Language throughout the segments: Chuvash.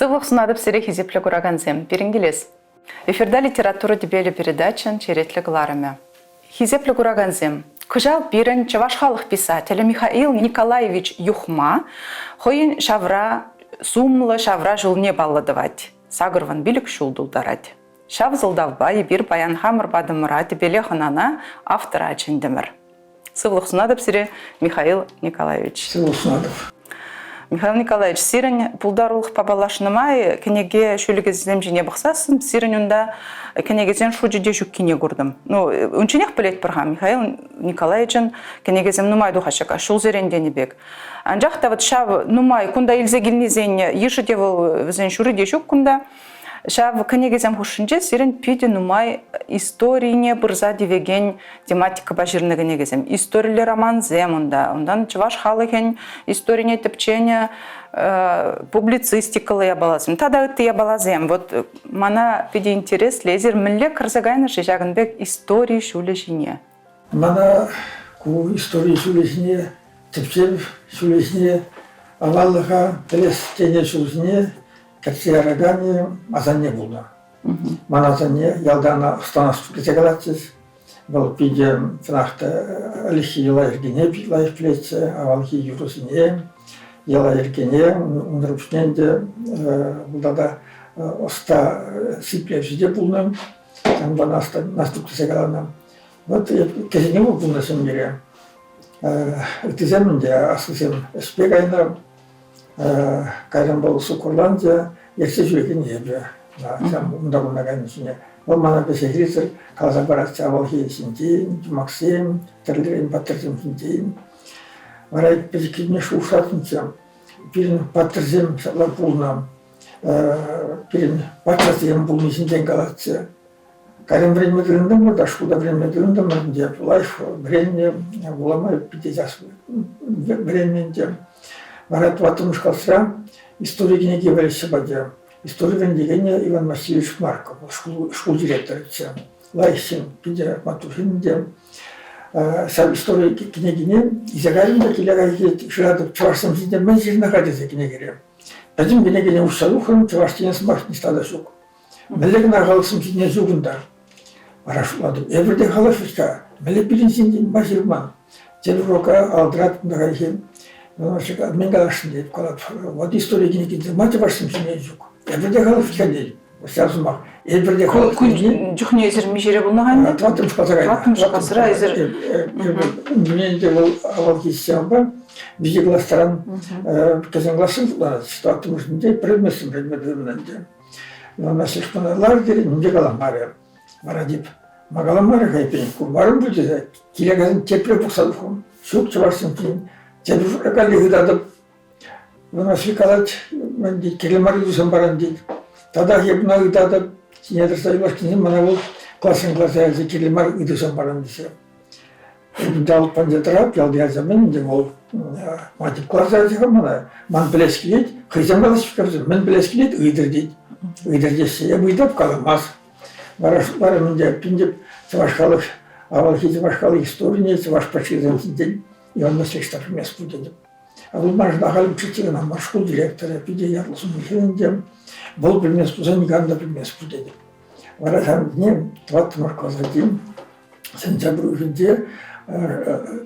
Сывлӑх сунатӑп сире, хисеплӗ куракансем. Пирӗн килес. Эфирта литература тӗпелӗ передачӑн черетлӗ кӑларӑмӗ. Хисеплӗ куракансем, кӑҫал пирӗн чӑваш халӑх писателӗ Михаил Николаевич Юхма хӑйӗн ҫавра сумлӑ ҫавра ҫулне паллӑ тӑвать. 85 ҫул тултарать. Ҫав сӑлтавпа эпир паян хамӑр патӑмӑра тӗпеле хӑнана автора чӗнтӗмӗр. Сывлӑх сунатӑп сире, Михаил Николаевич. Сывлӑх сунатӑп. Михаил Николаевич, сирӗн пултарулӑхпа паллашнӑ май кӗнеке ҫӳлӗкӗсем ҫине пӑхсассӑн сирӗн унта кӗнекесен шучӗ те ҫуккине куртӑм. Ну, унчченех пӗлетпӗр-ха, Михаил Николаевичӑн кӗнекесем нумай тухаҫҫӗ, ҫулсерен тенӗ пек. Анчах та вот ҫав нумай кунта илсе килнисен йышӗ те вӑл вӗсен ҫурри те ҫук кунта. Ҫав кӗнекесем хушшинче сирӗн питӗ нумай историне пырса тивекен тематикӑпа ҫырнӑ кӗнекесем. Историлле романсем унта, унтан чӑваш халӑхӗн историне тӗпченӗ публицистикӑллӑ япаласем тата ытти япаласем. Вот мана питӗ интереслӗ, эсир мӗнле кӗрсе кайнӑ-ши ҫакӑн пек истори ҫулӗ ҫине? Мана ку истори ҫулӗ ҫине, тӗпчев ҫулӗ ҫине, аваллӑха пӗлес тенӗ ҫул ҫине кӗртсе яраканӗ асанне пулнӑ. Ман асанне ялта ӑна ӑстана тесе калатчӗҫ. Вӑл питӗ чӑнах та ӗлӗкхи йӑла-йӗркене пит лайӑх пӗлетчӗ, авалхи юрӑсене, йӑла-йӗркене, унсӑр пуҫне ӗнтӗ вӑл тата ӑста сиплевҫӗ те пулнӑ. Ҫавӑнпа Настук тесе каланӑ. Вот кӗҫӗнни вӑл пулнӑ ҫемьере. Ыттисем ӗнтӗ аслисем ӗҫпе кайнӑ. Кайран вӑл суккӑрланчӗ, ертсе ҫӳрекен эпӗ. Унта кунта кайнӑ ҫине. Вӑл мана вӗҫӗ-хӗррисӗр каласа паратчӗ авалхи ҫинчен, юмахсем, тӗрлӗрен паттӑрсем ҫинчен. Вара пӗчӗккине шухӑшлаттӑмччӗ. Пирӗн паттӑрсем ҫапла пулнӑ. Пирӗн паттӑрсем пулни ҫинчен калатчӗ. Кайран вӗренме тытӑнтӑмӑр та, шкулта вӗренме тытӑнтӑмӑр ӗнтӗ. Лайӑх вӗреннӗ, вулама питӗ час вӗреннӗ ӗнтӗ. Вара тӑваттӑмӗш класра истори кӗнеки вӗренсе пачӗ. Истори вӗрентекенӗ Иван Васильевич Марков, шкул, шкул директорӗччӗ. Лайӑх ҫын, питӗ маттур ҫын ӗнтӗ. Ҫав истори кӗнекине илсе кайрӑм та киле кайса шыратӑп чӑвашсем ҫинчен мӗн ҫырнӑ-ха тесе кӗнекере. Пӗтӗм кӗнекене уҫса тухрӑм, чӑваш текен сӑмах ниҫта та ҫук. Мӗнле кӑна халӑхсем ҫине ҫук унта. Вара шутлатӑп, эпир те халӑх вӗт-ха, мӗнле пирӗн ҫинчен ма ҫырман? Тепӗр урока алтӑратӑп та хайхи. Мӗн каласшӑн тет, калап, вот истори кӗнекинче ма чӑвашсем ҫине ҫук? Эпир те халӑх вӗт-ха тет. Ҫав сӑмах. Эпир те халӑх Ку чухне эсир миҫере пулнӑ-ха ӗнтӗ? Тӑваттӑмӗш класра кайнӑ. Тӑваттӑмӗш класра эсир... Ун ӗнтӗ вӑл авалхи системӑпа виҫӗ класран кӗҫӗн классем шутланать. Тӑваттӑмӗшӗнче предметсем вӗренме тытӑннӑ ӗнтӗ. Иван Васильевна лар терӗ, ним те каламарӗ. Вара тип, ма каламарӗ-ха эппин, курмарӑм пуль тесе, киле кайсан тепре пухса тухрӑм. Ҫук чӑвашсенчен, тепӗр каллех ыйтатӑп. Иван Васильевич калать, мӗн тет, кирлӗ мар ыйтусем паран тет. Татах эп ӑна ыйтатӑп, ҫине тӑрса юлашкинчен мана вӑл класран класа ярса кирлӗ мар ыйтусем паран тесе. Ял панча тӑрап, ялти ача мӗн ӗнтӗ вӑл матип класа ача мана. Ман пӗлес килет, хӑйсем калаҫҫӗ, мӗн пӗлес килет, ыйтӑр тет. Ыйтӑр теҫҫӗ. Эп ыйтап каламас. Вара шутларӑм ӗнтӗ, пинтӗп чӑваш халӑх, авалхи чӑваш халӑх историне, чӑваш патшисем ҫинчен Иван Васильевич та пӗлмест пуль тетӗп. Вӑл маншӑн ахаль учитель кӑна мар, шкул директорӗ, питӗ ятлӑ-сумлӑ ҫын ӗнтӗ. Вӑл пӗлмест пулсан никам та пӗлмест пуль тетӗп. Вара ҫавӑн чухне тӑваттӑмӗш класа тин Сентябрь уйӑхӗнче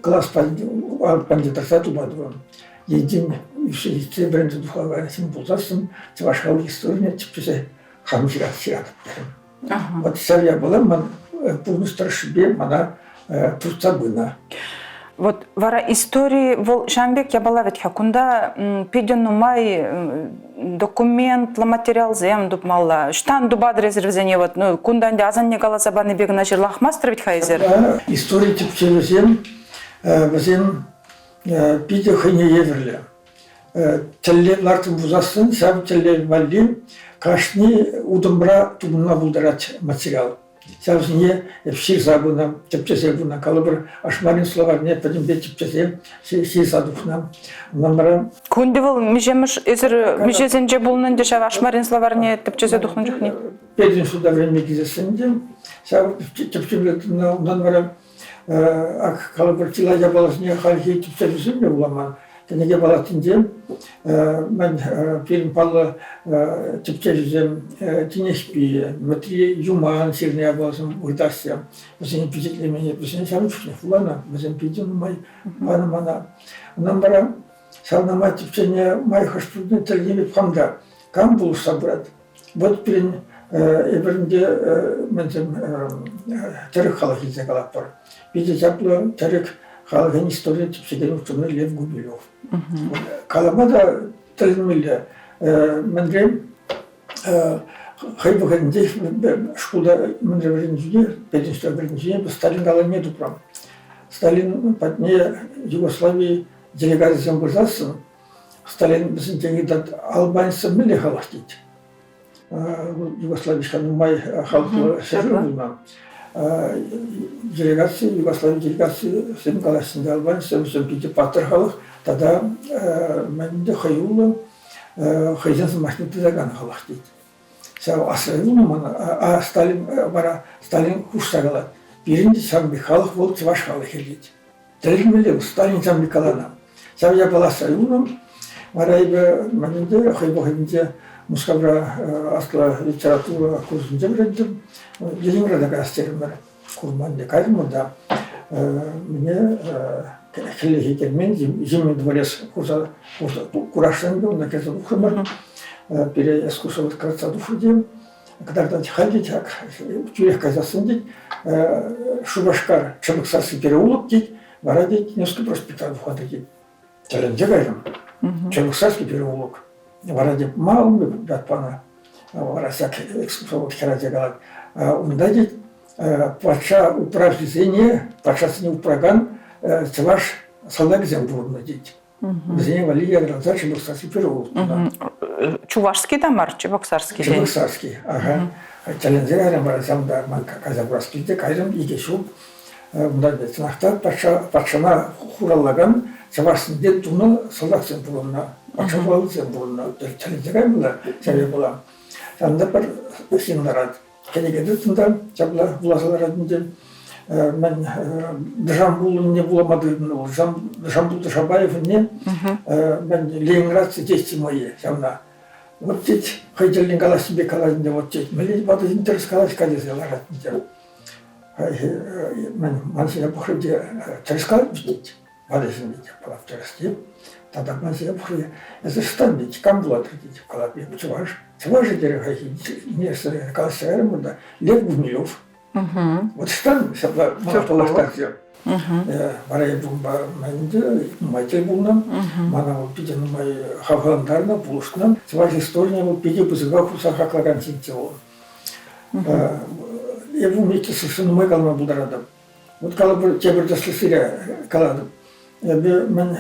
класс патне тӑрса тума тӑван. Енчен ӳссе ҫитсе вӗренсе тухакансем пулсассӑн чӑваш халӑх историне тӗпчесе хам ҫыратӑп терӗм. Вот ҫав япала ман пурнӑҫ тӑрӑшшипе мана туртса пынӑ. Вот вара истори вӑл ҫавӑн пек япала вӗт-ха. Кунта питӗ нумай документлӑ материалсем тупмалла. Ӑҫтан тупатӑр эсир вӗсене? Вот, ну, кунта ӗнтӗ асанне каласа панипе кӑна ҫырлахмастӑр вӗт-ха эсир? Истори тӗпчевӗсем вӗсем питӗ хӑйне евӗрлӗ. Тӗллев лартӑм пулсассӑн ҫав тӗллев валли кашни утӑмра тупӑнма пултарать материал. Ҫав ҫине ҫырса пынӑ, тӗпчесе пынӑ. Калӑпӑр, Ашмарин словарьне пӗтӗмпе тӗпчесе ҫырса тухнӑ. Номера. Кунти вӑл миҫемӗш, эсир миҫесенче пулнӑ ӗнтӗ ҫав Ашмарин словарьне тӗпчесе тухнӑ чухне? Петӗн шута вӗренме килсессӗн те ҫав тӗпчевле тытнӑ. Унтан вара ак калӑпӑр, чылай япаласене хальхи тӗпчевҫӗсем те вуламан. Кӗнеке палатинче мӗн пирӗн паллӑ тӗпчевҫӗсем Тинехпи, Мӗтри Юман ҫырнӑ япаласем выртаҫҫӗ. Вӗсене пичетлемен, вӗсене ҫавӑн чухнех вуланӑ. Вӗсем питӗ нумай панӑ мана. Унтан вара ҫавна май тӗпчене май хӑш-пӗрне тӗлӗнетӗп хам та. Кам пулӑшса пырать? Вӑт пирӗн эпир ӗнтӗ мӗнсем тӗрӗк халӑх илсе калатпӑр. Питӗ чаплӑ тӗрӗк халӑхӗн историне тӗпчекен ученӑй Лев Гумилев. Калама та тӗлӗнмелле. Мӗнрен хӑй вӑхӑтӗнче шкулта мӗнре вӗреннӗ пединститутра вӗреннӗ Сталин каланине тупрӑм. Сталин патне Югослави делегацисем пырсассӑн Сталин вӗсенчен ыйтать, албанецсем мӗнле халӑх тет. Югославире нумай халӑхлӑ ҫӗршыв пулнӑ. Делегаци, Югослави делегацисем калаҫҫӗ ӗнтӗ, албанецсем вӗсем питӗ паттӑр халӑх тата мӗн хӑюллӑ, хӑйсен сӑмахне тытакан халӑх тет. Ҫав асра юлнӑ мана, а Сталин вара Сталин хушса калать, пирӗн ҫавӑн пек халӑх вӑл чӑваш халӑхӗ тет. Тӗлӗнмелле Сталин ҫавӑн пек каланӑ. Ҫав япаласса юлнӑ. Вара эпӗ мӗнӗнче, хӑй вӑхӑтӗнче Мускавра аслӑ литература курсӗнче вӗрентӗм. Ленинграда каяс терӗмӗр. Курман те кайрӑмӑр та. Мне хӗллехи кермен, Зимний дворец курса курасшӑн унта кӗрсе тухрӑмӑр. Пире экскурсовод кӑтартса тухрӗ те. Кӑтартать халь тет, ак тӳрех кайсассӑн тет, Шупашкар Чебоксарский переулок тет, вара тет Невский проспектра тухатӑр тет. Тӗлӗнсе кайрӑм. Чебоксарский переулок. Вара тет, ма ун ят панӑ. Вара ҫак экскурсовод хӗрача калать. Унта тет патша управҫисене, патшасене упракан чӑваш салтакӗсем пурӑннӑ тет. Вӗсене валли ятарласа Чебоксарский переулок тунӑ. Чувашский та мар, Чебоксарский. Чебоксарский, ага. Тӗлӗнсе кайрӑм вара ҫавӑнта ман кайса курас килчӗ. Кайрӑм икӗ ҫул. Унта чӑнах та патша, патшана хураллакан чӑвашсемпе тунӑ салтаксем пурӑннӑ. Патша хуралҫисем пурӑннӑ. Тӗлӗнсе кайрӑм та ҫав япала. Ҫавӑнта пӗр ҫын ларать. Кӗнеке тыттӑм та ҫапла вуласа ларать ӗнтӗ. Мӗн Джамбулӑнне вулама тытӑннӑ вӑл. Джамбул Шабаевӑнне мӗн Ленинградцы дети мои ҫавна. Вот тет, хӑй тӗллӗн калаҫнӑ пек калать ӗнтӗ, вот тет, мӗнле ватӑ ҫын тӗрӗс калать-ха тесе ларать ӗнтӗ. Мӗн ман ҫине пӑхрӗ те тӗрӗс калать тет. Ватӑ ҫын тет, калап тӗрӗс тет. Тата ман ҫине пӑхрӗ, эсӗ ӑҫтан тет, кам пулатӑр тет, калап эпӗ чӑваш. Чӑвашӗ терӗ хайхи, калаҫса кайрӑмӑр та, Лев Гумилев. Вот ӑҫтан ҫапла мана паллаштарчӗ. Вара эпӗ унпа ӗнтӗ нумай тӗл пулнӑ. Мана вӑл питӗ нумай хавхалантарнӑ, пулӑшнӑ. Чӑваш историне вӑл питӗ пысӑка хурса хаклакан ҫынччӗ вӑл. Эпӗ ун пек нумай калама пултаратӑп. Вот калӑпӑр, тепӗр тӗслӗх сире калатӑп. Эпӗ мӗн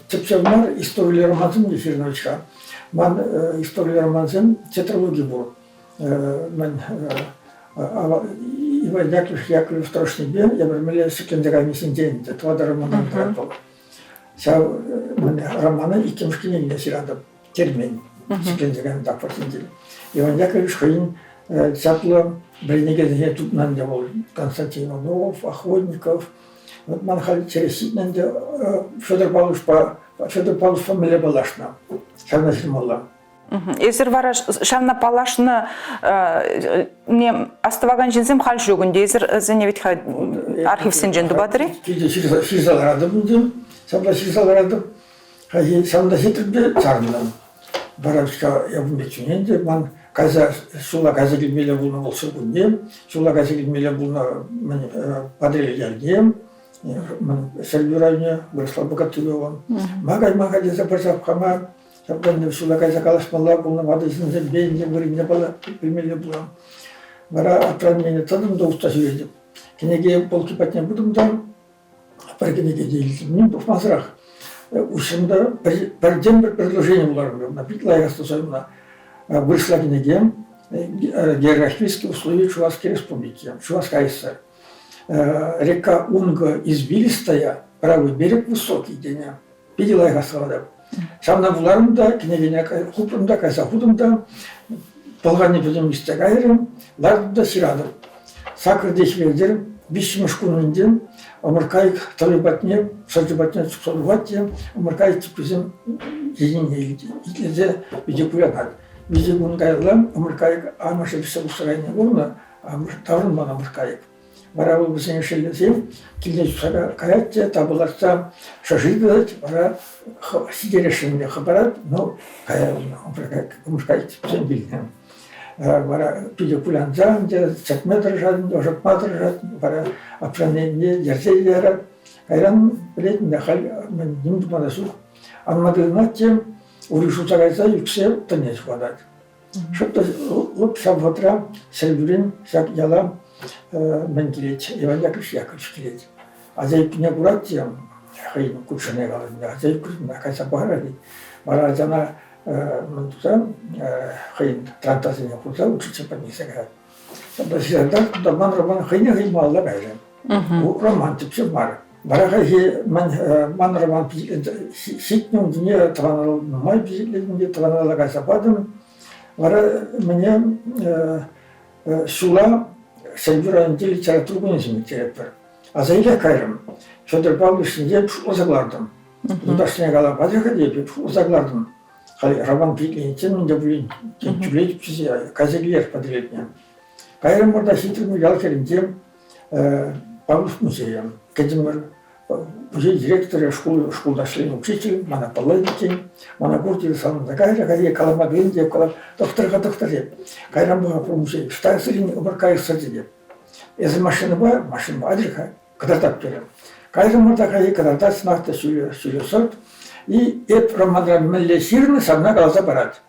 тӗпчев мар, историлле романсем те ҫырнӑ-ха. Ман историлле романсем тетралоги пур. Мӗн Иван Яковлев Яковлев тӑрӑшнипе эпир мӗнле ҫӗкленсе кайни ҫинчен тӑватӑ романран тӑрать вӑл. Ҫав романа иккӗмӗш кӗнекене ҫыратӑп. Термен ҫӗкленсе кайнӑ тапхӑр ҫинчен. Иван Яковлевич хӑйӗн чаплӑ вӗренекенсене тупнӑ ӗнтӗ вӑл. Константин Иванов, Охотников. Вот ман халь чӗре ҫитнӗ ӗнтӗ Федор Павловичпа Федор Павловичпа мӗнле паллашнӑ? Ҫавна ҫырмалла. Эсир вара ҫавна паллашнӑ не астӑвакан ҫынсем халь ҫук ӗнтӗ. Эсир вӗсене вӗт-ха архивсенчен тупатӑр-и? Килте ҫырса ларатӑп ӗнтӗ. Ҫапла ҫырса ларатӑп. Хайхи ҫавӑнта ҫитрӗм те чарӑнтӑм. Вара ун пек чухне ӗнтӗ ман кайса ҫулла кайса килмелле пулнӑ вӑл ҫуркунне, ҫулла кайса килмелле пулнӑ мӗн Патӑрьел ялне, мӗн Ҫӗрпӳ районне, вырӑсла Богатырево. Ма кайма-ха тесе пӗр хама ҫапла ҫулла кайса калаҫмалла пулнӑ ватӑ ҫынсемпе ӗнтӗ вырӑнне пӗлмелле пулнӑ. Вара аптраннине тӑтӑм та утса ҫӳретӗп. Кӗнеке полки патне пытӑм та пӗр кӗнеке те илтӗм. Ним пӑхмасӑрах уҫрӑм та пӗртен-пӗр предложение вуларӑм ӑна, пит лайӑх астуса ӑна. Вырӑсла кӗнеке «Географические условия Чувашской Республики», Чувашская ССР. Река Унга извилистая, правый берег высокий тенӗ. Питӗ лайӑх астӑватӑп. Ҫавна вуларӑм та, кӗнекене хупрӑм та, кайса хутӑм та, пӑлханни пӗтӗм ӳссе кайрӗ, лартӑм та ҫыратӑп. Сакӑр те хӗвелтерӗм. Виҫҫӗмӗш кунӗнче ӑмӑрткайӑк тӑвӗ патне, сӑрчӗ патне чупса тухать те ӑмӑрткайӑк чӗпписем йӗнине итлесе питӗ кулянать. Виҫӗ кун каялла ӑмӑрткайӑк амӑшӗ вӗҫсе тухса кайнине курнӑ, амӑш таврӑнман ӑмӑрткайӑк. Вара вӑл вӗсене шеллесе килне чупса каять те тапӑлатса шӑши тытать, вара ситересшӗн хӑпарать, но кая юлнӑ ӑмӑрткайӑк чӗпписем вилнӗ. Вара питӗ кулянса ӗнтӗ, чӗртме тӑрӑшать, ӑшӑтма тӑрӑшать, вара апшанне йӗрсе ярать. Кайран пӗлет ӗнтӗ, халь ним тума та ҫук. Анма тытӑнать те ури шуса кайса ӳксе тӑнне ҫухатать. Шӑп та лӑп ҫав вӑхӑтра Ҫӗрпӳрен ҫак яла мӗн килет, Иван Яковлевич Яковлевич килет. Ача ӳкнине курать те хӑйӗн кӳршине калать, ача ӳкрӗ, кайса пӑхар тет. Вара ачана мӗн туса хӑйӗн трантасене хурса учитель патне илсе каять. Ҫапла ҫыртах кунта ман роман хӑйне хӑй малалла кайрӗ. Ку роман тӗпчев мар. Вара хайхи ман роман ҫитнӗ унтине тӑван нумай пичетленнӗ те тӑваналла кайса патӑм. Вара мӗне ҫула Ҫӗрпӳ районӗнчи литература кунӗсем ирттеретпӗр. Аса илех кайрӑм. Федор Павлович ҫинчен шутласа кӑлартӑм. Юлташсене калап, атя-ха эпӗ шутласа кӑлартӑм. Халь роман пичетлениччен мӗн те пулин тӳлетӗп тесе кайса килер патӑрьелне. Кайрӑмӑр та ҫитрӗмӗр ял хӗрринче Павлов музейӗ. Кӗтӗмӗр. Музей директорӗ шкул, шкулта ӗҫленӗ учитель мана паллать иккен. Мана курчӗ, савӑнса кайрӗ, хайхи калама пӗлен те калап, тӑхтӑр-ха, тӑхтӑр тет. Кайран пӑхап музей, ӑҫта сирӗн ӑмӑрткайӑк сӑрчӗ тет. Эсӗ машинӑпа, машинӑпа атьӑр-ха, кӑтартап терӗ. Кайрӑмӑр та хайхи кӑтартать сӑмах та ҫӳле, ҫӳле сӑрт. И эп романра мӗнле ҫырнӑ, ҫавна каласа парать.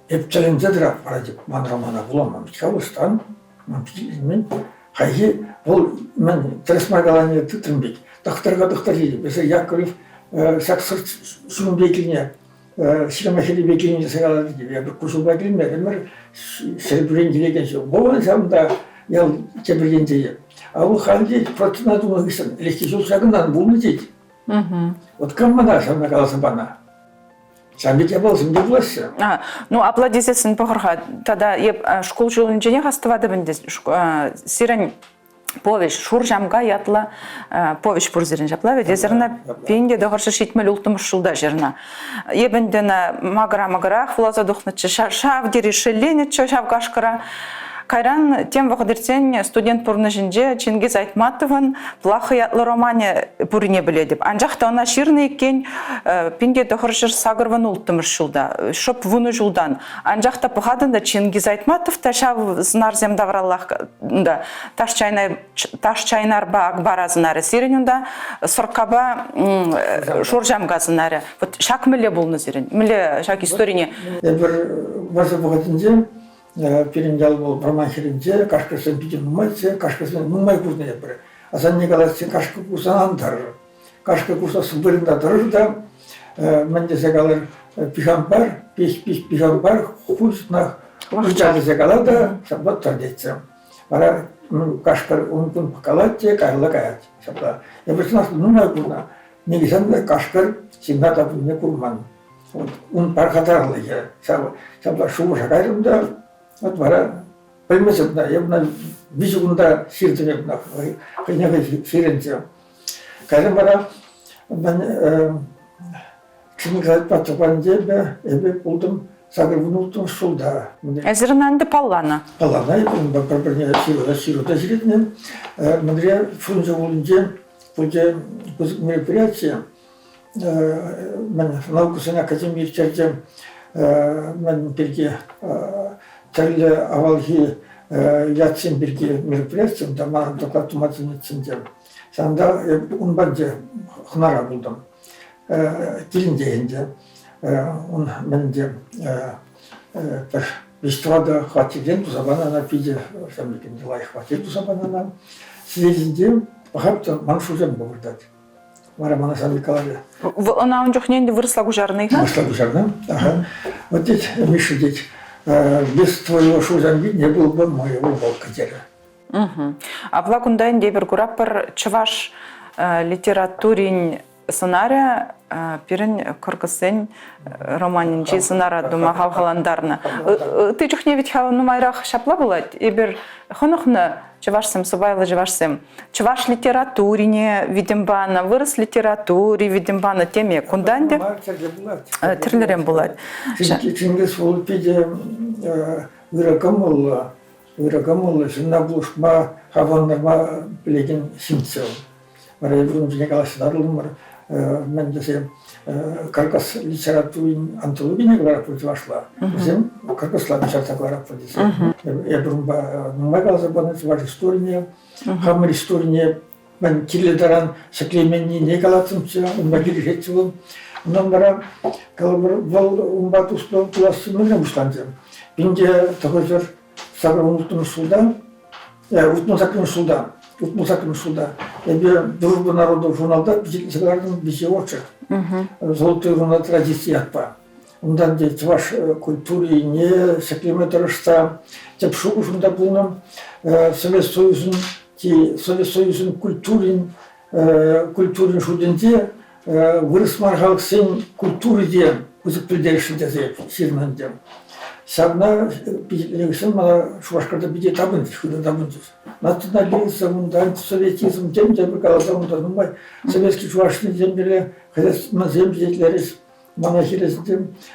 Эп тӗлӗнсе тӑрап вара теп, ман романа вуламан вӗт-ха ӑҫтан? Ман пичетленмен. Хайхи вӑл мӗн тӗрӗс мар каланине тытрӑм пек. Тӑхтӑр-ха, тӑхтӑр тетӗп. Эсӗ Яковлев ҫак сӑрт ҫумӗпе килне ҫырма хӗррипе килнӗ тесе калать тетӗп. Эпӗ ку ҫулпа килмерӗмӗр, Ҫӗрпӳрен килекен ҫул. Вӑл ҫавӑнта ял тепӗр енче. А вӑл халь тет, протина тунӑ хыҫҫӑн ӗлӗкхи ҫул ҫакӑнтан пулнӑ тет. Вот кам мана ҫавна каласа панӑ? Ҫавӑн пек япаласем те пулаҫҫӗ. А, ну, апла тесессӗн пӑхӑр-ха, тата эп шкул ҫулӗнченех астӑватӑп ӗнтӗ. Сирӗн повеҫ «Шур ҫамка» ятлӑ повеҫ пур сирӗн ҫапла вӗт? Эсир ӑна 1976 ҫулта ҫырнӑ. Эп ӗнтӗ ӑна макӑра-макӑрах вуласа тухнӑччӗ, ҫав тери шелленӗччӗ ҫав кашкӑра. Кайран тем вӑхӑт иртсен студент пурнӑҫӗнче Чингиз Айтматовӑн Плаха ятлӑ романӗ пуррине пӗлетӗп. Анчах та ӑна ҫырнӑ иккен 1986 ҫулта, шӑп вунӑ ҫултан. Анчах та пӑхатӑн та Чингиз Айтматов та ҫав сӑнарсем тавраллах унта Таш Чайнарпа Акбара сӑнарӗ. Сирӗн унта Сӑрккапа Шурҫамка сӑнарӗ. Вот ҫак мӗнле пулнӑ сирӗн? Мӗнле ҫак историне? Эпир вӑрҫӑ вӑхӑтӗнче Пирӗн ял вӑл вӑрман хӗрринче, кашкӑрсем питӗ нумайччӗ, кашкӑрсем нумай курнӑ эпир. Асанне калатчӗ, кашкӑр курсан ан тӑрӑр. Кашкӑр курсассӑн вырӑнта тӑрӑр та, мӗн тесе калӑр, пихампар, пих-пих пихампар, хуҫнах ырча тесе кала та, ҫапла тӑр тетчӗ. Вара кашкӑр ун-кун пӑхкалать те каялла каять. Ҫапла. Эпир чӑнах нумай курнӑ. Нихӑҫан та кашкӑр ҫынна тапӑннине курман. Вот ун пархатарлӑхӗ ҫав ҫапла шухӑша кайрӑм та вот вара пӗлмесӗр ӑна эп ӑна виҫӗ кунта ҫыртӑм эп ӑна хӑйне хӑй ҫырӑнчӗ. Кайран вара мӗн Чингизпа тӑванӗнче эпӗ эпӗ пултӑм 86 ҫулта. Эсир ӑна ӗнтӗ палланӑ? Палланӑ, эпӗ унпа пӗр-пӗрне ҫыру ҫыру та ҫӳретнӗ. Мӗнре Фрунзе хулинче пулчӗ пысӑк мероприяти. Мӗн наукӑсен академи ирттерчӗ мӗн пирки тӗрлӗ авалхи ятсем пирки мероприяти унта манӑн доклад тума сӗнетчӗ. Ҫавӑнта эп ун патӗнче хӑнара пултӑм. Килӗнче ӗнтӗ ун мӗнте пӗр виҫ-тӑватӑ хваттертен туса панӑ ӑна питӗ ҫав пек лайӑх хваттер туса панӑ ӑна. Сӗтел пӑхап та ман шусем выртать. Вара мана сам каларӗ. Ӑна ун чухне ӗнтӗ вырӑсла куҫарнӑ-и-ха? Вырӑсла куҫарнӑ. Ага. Вот тет, Миша тет, без твоего шурзамби не было бы моего волка терӗ. Апла кунта ӗнтӗ эпир куратпӑр чӑваш литературин. Сӑнарӗ пирӗн кӑркӑссен романӗнчи сӑнара тума хавхалантарнӑ. Ытти чухне вӗт-ха нумайрах ҫапла пулать. Эпир хӑнӑхнӑ чӑвашсем, сӑпайлӑ чӑвашсем. Чӑваш литературине витӗм панӑ, вырӑс литератури витӗм панӑ теме. Кунта ӗнтӗ тӗрлӗрен пулать. Чингиз вӑл питӗ ырӑ кӑмӑллӑ, ырӑ кӑмӑллӑ ҫынна пулӑшма, хавхалантарма пӗлекен ҫынччӗ. Вара эпир ун ҫине калаҫса татӑлтӑмӑр. Мӗн тесе кӑркӑс литературин антологине кӑларатпӑр чӑвашла. Вӗсем кӑркӑсла пуҫарса кӑларатпӑр тесе. Эпир унпа нумай каласа панӑ чӑваш историне, хамӑр историне мӗн кирлӗ таран ҫӗклеменнине калаттӑмччӗ, унпа килӗшетчӗ вӑл. Унтан вара калӑпӑр, вӑл унпа туслӑ пуласси мӗнрен пуҫланчӗ? 1986 ҫулта 68 ҫулта, 68 ҫулта эпӗ «Дружба народов» журналта пичетлесе кӑлартӑм виҫе очерк. «Золотой руна традиции» ятпа. Унтан те чӑваш культурине ҫӗклеме тӑрӑшса тӗп шухӑш унта пулнӑ. Совет Союзӗн Совет Союзӗн культурин культурин шутӗнче вырӑс мар халӑхсен культури те пысӑк пӗлтерӗшлӗ тесе ҫырнӑ ӗнтӗ. Ҫавна пичетленӗ мана Шупашкарта питӗ тапӑнчӗҫ, хытӑ тапӑнчӗҫ. Национализм, унта антисоветизм тем те пӗр каласа унта нумай советский чувашсем пире хресмансем пичетлерӗҫ, мана хирӗҫ.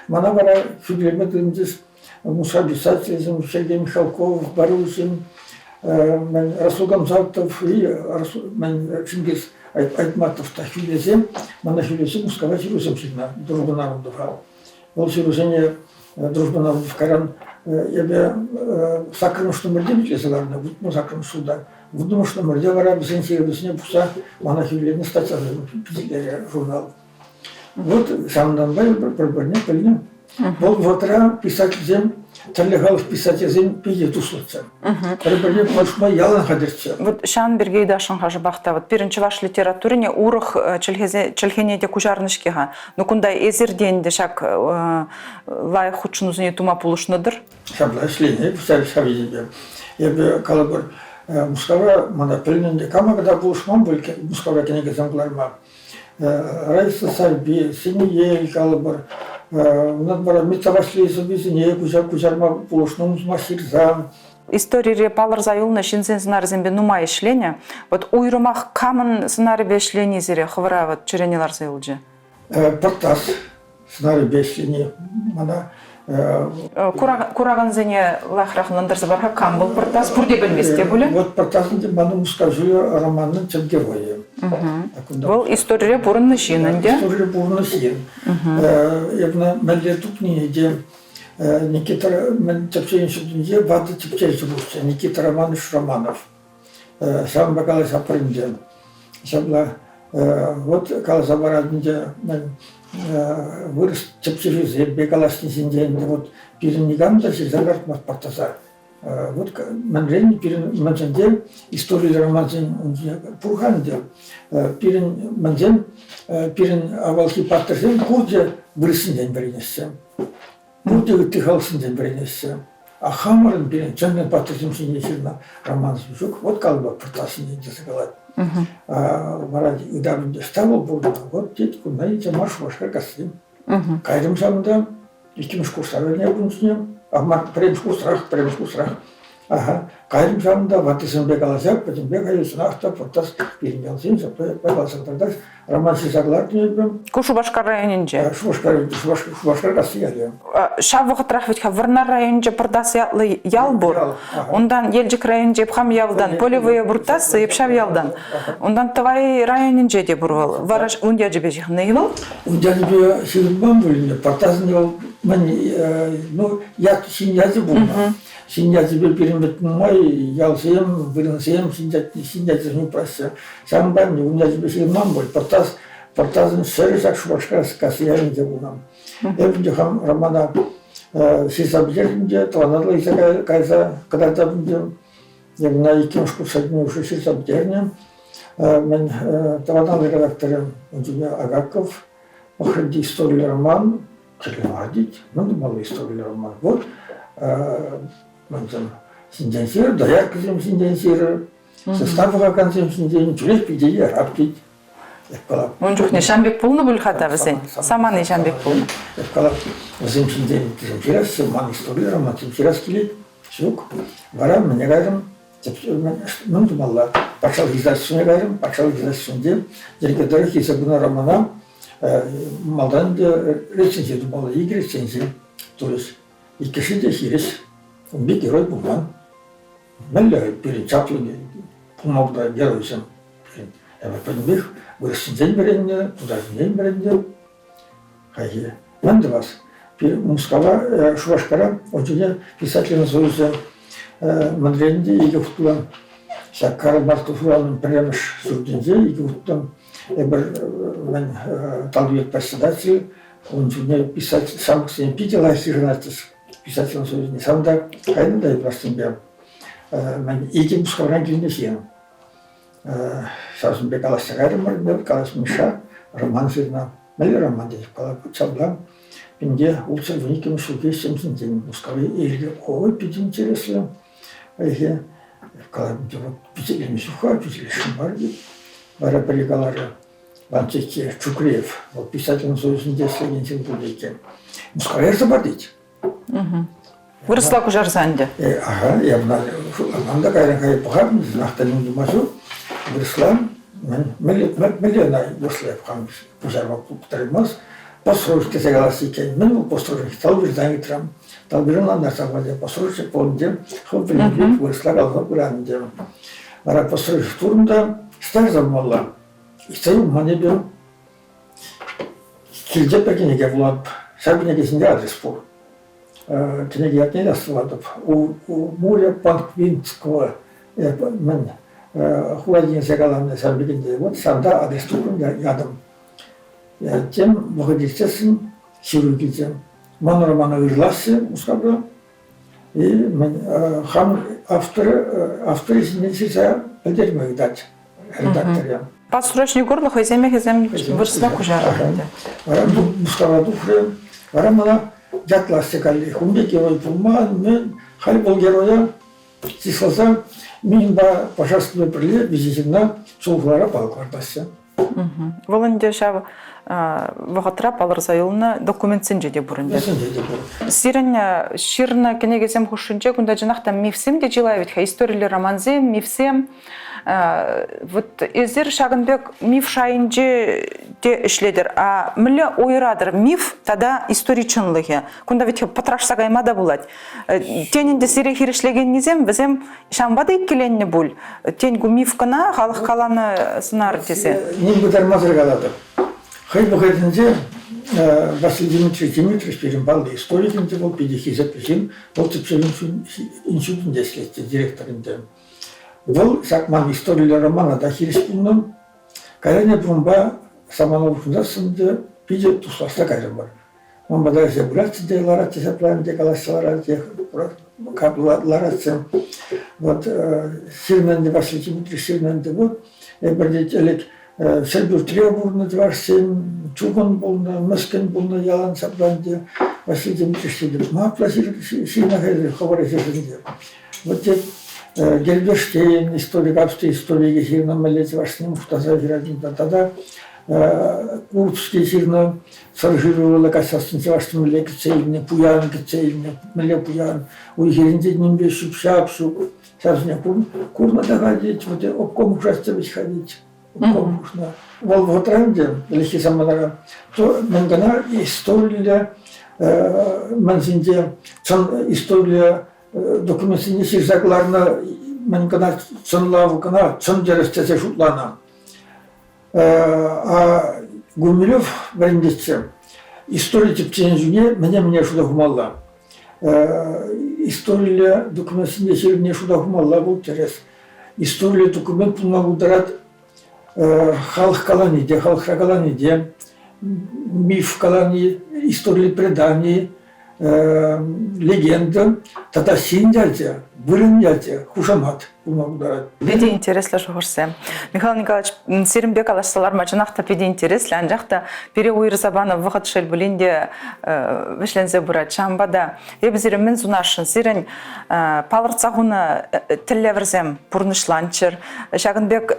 Мана вара хӳтӗлеме тытӑнчӗҫ. Муса писательсем, Сергей Михалков, Барусин, Расул Гамзатов и Чингиз Айтматов та хӳлесем, мана хӳлесе Мускава ҫырусем ҫырнӑ Дружба народова. Вӑл ҫырусене Дружба народов кайран эпӗ саккӑрмӗш номерте пичетлесе ларнӑ, 68-мӗш ҫулта. Вуннӑмӗш номерте вара вӗсен ҫырӑвӗсене пухса мана хӳленӗ статьясем пичетлерӗ журнал. Вот ҫавӑнтанпа эпир пӗр-пӗрне пӗлнӗ. Вӑл вӑхӑтра писательсем, тӗрлӗ халӑх писательсем питӗ туслӑччӗ. Пӗр-пӗрне пулӑшма ялан хатӗрччӗ. Вот ҫавӑн пирки ыйтасшӑн-ха шӑпах та. Вот пирӗн чӑваш литературине урӑх чӗлхесе, чӗлхене те куҫарнӑ-ҫке-ха. Ну кунта эсир те ӗнтӗ ҫак лайӑх хутшӑнусене тума пулӑшнӑ-тӑр? Ҫапла ӗҫленӗ ҫав енӗпе. Эпӗ, калӑпӑр, Мускавра мана пӗлнӗ ӗнтӗ. Кама кӑна пулӑшман пуль Мускавра кӗнекесем кӑларма. Раиса Сарпи, Сениель калӑпӑр, унтан вара Митта Ваҫлей сӑввисене куҫарма пулӑшнӑ ун ҫырса. Историре палӑрса юлнӑ ҫынсен сӑнарӗсемпе нумай ӗҫленӗ. Вот уйрӑмах камӑн сӑнарӗпе ӗҫлени сире хӑвӑра вот чӗрене ларса юлчӗ? Пӑртас сӑнарӗпе ӗҫлени мана Куракансене лайӑхрах ӑнлантарса пар-ха, кам вӑл Пӑртас? Пурте пӗлмест те пулӗ. Вот Пӑртас ӗнтӗ манӑн Мускав ҫулӗ романӑн тӗп геройӗ. Вӑл историре пурӑннӑ ҫын ӗнтӗ. Историре пурӑннӑ ҫын. Эпӗ мӗнле тупнине те Никита мӗн тӗпченӗ ҫуртӗнче ватӑ тӗпчевҫӗ пулчӗ, Никита Романович Романов. Ҫавӑнпа каласа пар ӗнтӗ. Ҫапла вот каласа парать ӗнтӗ мӗн вырӑс тӗпчевҫисемпе калаҫни ҫинчен ӗнтӗ вот пирӗн никам та ҫырса кӑтартмасть паттаса. Вот мӗнрен пирӗн мӗншӗнте истори романсен пур-ха ӗнтӗ. Пирӗн мӗнсем пирӗн авалхи паттӑрсем пурте вырӑссенчен вӗренеҫҫӗ. Пурте ытти халӑхсенчен вӗренеҫҫӗ. А хамӑрӑн пирӗн чӑн-чӑн паттӑрсем ҫинчен ҫырнӑ романсем ҫук. Вот калӑпа Пӑртас ҫинчен тесе калать. Вара ытарӑн ӑҫта вӑл пулнӑ? Вот тет, кунта илсе мар Шупашкар касси. Кайрӑм ҫавӑнта, иккӗмӗш курсра вӗреннӗ ун чухне. А мар, пӗрремӗш курсрах, пӗрремӗш курсрах. Аха, кайрӑм ҫавӑнта, ваттисемпе калаҫа, пӗтӗмпе кайсанах та Пӑртас пирӗн ялсем ҫапла каласа кӑтартать. Роман ҫырса кӑларнӑ эпӗ. Ку Шупашкар районӗнче? Шупашкар, Шупашкар касси ялӗ. Ҫав вӑхӑтрах вӗт-ха Вӑрнар районӗнче Пӑртас ятлӑ ял пур. Унтан Елчӗк районӗнче хам ялтан, Полевые Буртасы, эп ҫав ялтан. Унтан Тӑвай районӗнче те пур вӑл. Вара ун ячӗпе ҫыхӑннӑ-и вӑл? Ун ячӗпе ҫыхӑнман пулин те, Пӑртасӑн вӑл мӗн, ну, ят, ҫын ячӗ пулнӑ. Ҫын ячӗпе пирӗн вӗт нумай ялсем, вырӑнсем ҫын ячӗсем упраҫҫӗ. Ҫавӑнпа ӗнтӗ ун ячӗпе ҫырман пуль. Пӑртас, Пӑртасӑн ҫӗрӗ ҫак Шупашкар касси ялӗнче пулнӑ. Эп ӗнтӗ хам романа ҫырса пӗтертӗм те тӑвана илсе кайса кӑтартатӑм те. Эп ӑна иккӗмӗш курса уже ҫырса пӗтернӗ. Мӗн тӑван редакторӗ ун чухне Агаков Пӑхрӗ историллӗ роман, кирлӗ мар тет. Мӗн тумалли историллӗ роман? Вот мӗнсем ҫинчен ҫырӑр, дояркӑсем ҫинчен ҫырӑр, сысна пӑхакансем ҫинчен тӳрех питӗ ярап тет. Эп калап. Ун чухне ҫам пек пулнӑ пуль-ха та вӗсен. Самани ҫам пек пулнӑ. Эп калап, вӗсем ҫинчен ҫырасчӗ, ман истори романсем ҫырас килет. Ҫук. Вара мӗне кайрӑм? Мӗн тумалла? Патшалӑх издательствине кайрӑм. Патшалӑх издательствинче йӗрке тӑрӑх илсе пынӑ романа малтан ӗнтӗ рецензи тумалла, икӗ рецензи турӗҫ. Иккӗшӗ те хирӗҫ. Ун пек герой пулман. Мӗнле пирӗн чаплӑ пулма пултарать геройсем? Пирӗн эпӗ пӗтӗмпех вырӑссенчен вӗреннӗ, тутарсенчен вӗреннӗ. Хайхи мӗн тӑвас? Мускава, Шупашкара ун чухне писательсен союзӗ мӗнрен те икӗ хутлӑ ҫак Карл Марков урамӗн пӗрремӗш ҫуртӗнче икӗ хутлӑ эпир мӗн Талвир председатель ун чухне писатель ҫамрӑксене питӗ лайӑх йышӑнатчӗҫ писательсен союзне. Ҫавӑнта кайнӑ та юлташсемпе мӗн икӗ Мускавран килнӗ ҫын. Ҫавсемпе калаҫса кайрӑмӑр, калаҫ Миша роман ҫырнӑ. Мӗнле роман тетӗп, калап, ҫапла пинте ултҫӗр 12-мӗш ҫулхи ӗҫсем ҫинчен Мускаври Эльге ой, питӗ интереслӗ. Ӗҫе калап, пичетленме ҫук-ха, пичетлесшӗн мар тет. Вара пӗри каларӗ, Ванчечче Чукреев, вӑл писателӗн союзӗнче ӗҫлекен ҫын пулнӑ иккен. Мускава ярса пар тет. Вырӑсла куҫарса ӗнтӗ. Ага, я шутламан та кайран кайӑп пӑхатӑн, чӑнах та ним тума ҫук. Вырӑсла мӗнле ӑна вырӑсла хам куҫарма пултараймасть. Посрочник тесе калас иккен. Мӗн вӑл посрочник? Талвиртан ыйтрам. Талвир ӑнлантарса пачӗ. Посрочник пул ӗнтӗ. Хӑв пӗлнӗ пек вырӑсла каласа пыран ӗнтӗ. Вара посрочник турӑм та старса пымалла. Ыйтса юлман эпӗ. Килте пӗр кӗнеке вулатӑп. Ҫав кӗнекесенче адрес пур. Кӗнеке ятне те астӑватӑп. У моря Панквинского мӗн хула тинӗсе каланӑ ҫав пек ӗнтӗ. Вот ҫавӑнта адрес тупрӑм ятӑм. Тем вӑхӑт иртсессӗн ҫыру килчӗ. Ман романа ырлаҫҫӗ Мускавра. И хам авторӗ авторӗ ҫинчен ҫырса пӗлтерме ыйтать редакторе. Подсрочник урлӑ хӑйсемех вӗсем вырӑсла куҫарнӑ ӗнтӗ. Вара Мускава тухрӗ. Вара мана ятлаҫҫӗ каллех. Ун пек герой пулман, мӗн. Халь вӑл героя чысласа Мининпа Пожарскипе пӗрле виҫӗ ҫынна Чулхулара палӑк лартаҫҫӗ. Вӑл ӗнтӗ ҫав вӑхӑтра палӑрса юлнӑ документсенче те пур ӗнтӗ. Документсенче те пур. Сирӗн ҫырнӑ кӗнекесем хушшинче кунта чӑнах та мифсем те чылай вӗт-ха, историллӗ романсем, мифсем. Вот эсир ҫакӑн пек миф шайӗнче те ӗҫлетӗр. А мӗнле уйӑратӑр миф тата истори чӑнлӑхӗ? Кунта вӗт пӑтрашса кайма та пулать. Тен ӗнтӗ сире хирӗҫлекеннисем вӗсем ҫавӑнпа та иккӗленнӗ пуль. Тен, ку миф кӑна халӑх каланӑ сӑнар тесе. Ним пытармасӑр калатӑп. Хӑй вӑхӑтӗнче Василий Дмитриевич Дмитриевич пирӗн паллӑ историк ӗнтӗ вӑл, питӗ хисеплӗ ҫын. Вӑл тӗпчев институтӗнче ӗҫлетчӗ, директор ӗнтӗ. Вӑл ҫак ман историллӗ романа та хирӗҫ пулнӑ. Кайран эпӗ унпа самана улшӑнсассӑн ӗнтӗ питӗ туслашса кайрӑмӑр. Ман пата ӗҫе пыратчӗ те ларатчӗ ҫапла ӗнтӗ калаҫса ларатчӗ, ларатчӗ. Вот ҫырнӑ ӗнтӗ Василий Дмитриевич ҫырнӑ ӗнтӗ. Вот эпир тет ӗлӗк ҫӗрпӳртре пурӑннӑ чӑвашсем, чухӑн пулнӑ, мӗскӗн пулнӑ ялан ҫапла ӗнтӗ. Василий Дмитриевич тетӗп, ма апла ҫырнӑ хӑвӑр ӗҫӗшӗн те. Вот тет Герберштейн историк, Австри историкӗ ҫырнӑ мӗнле чӑвашсене мухтаса ҫырать тата Курбский ҫырнӑ Сӑр шывӗ каҫсассӑн чӑваш мӗнле кӗтсе илнӗ, пуян кӗтсе илнӗ, мӗнле пуян, уй-хирӗнче нимпе ҫӳп-ҫап ҫук. Ҫавсене курнӑ та ходить, вот обком хушать вӗҫ ходить. Обком хушнӑ. Вӑл вӑхӑтра ӗнтӗ, ӗлӗкхи саманара, то мӗн кӑна историлле мӗн ҫинче чӑн историлле документсене ҫырса кӑларнӑ мӗн кӑна чӑнлав кӑна чӑн тӗрӗс тесе шутланӑ. А Гумилев вӗрентетчӗ. Истори тӗпченӗ чухне мӗне-мӗне шута хумалла. Историлле документсене ҫырнине шута хумалла вӑл тӗрӗс. Историлле документ пулма пултарать халӑх калани те, халӑхра калани те, миф калани, историлле предани, легенда тата ҫын ячӗ, вырӑн ячӗ, хушамат. пулма пултарать. Питӗ интереслӗ шухӑшсем. Михаил Николаевич, сирӗнпе калаҫса ларма чӑнах та питӗ интереслӗ, анчах та пире уйӑрса панӑ вӑхӑт шел пулин те вӗҫленсе пырать. Ҫавӑнпа та эпӗ сире мӗн сунасшӑн? Сирӗн палӑртса хунӑ тӗллевӗрсем пурнӑҫланччӑр. Ҫакӑн пек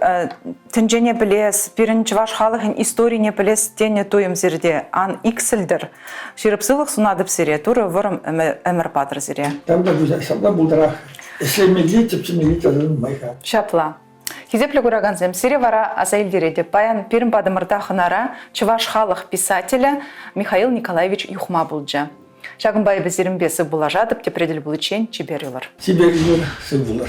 тӗнчене пӗлес, пирӗн чӑваш халӑхӗн историне пӗлес тенӗ туйӑм сирте ан иксӗлтӗр. Ҫирӗп сывлӑх сунатӑп сире, Турӑ вӑрӑм ӗмӗр патӑр сире. Тавта пуҫа ҫапла пултӑрах. Ӗҫлемелли, тӗпчемелли тата нумай-ха. Ҫапла. Хисеплӗ куракансем, сире вара аса илтеретӗп. Паян пирӗн патӑмӑрта хӑнара чӑваш халӑх писателӗ Михаил Николаевич Юхма пулчӗ. Ҫакӑнпа эпӗ сирӗнпе сывпуллашатӑп, тепре тӗл пуличчен чипер юлӑр. Чипер юлӑр, сыв пулӑр.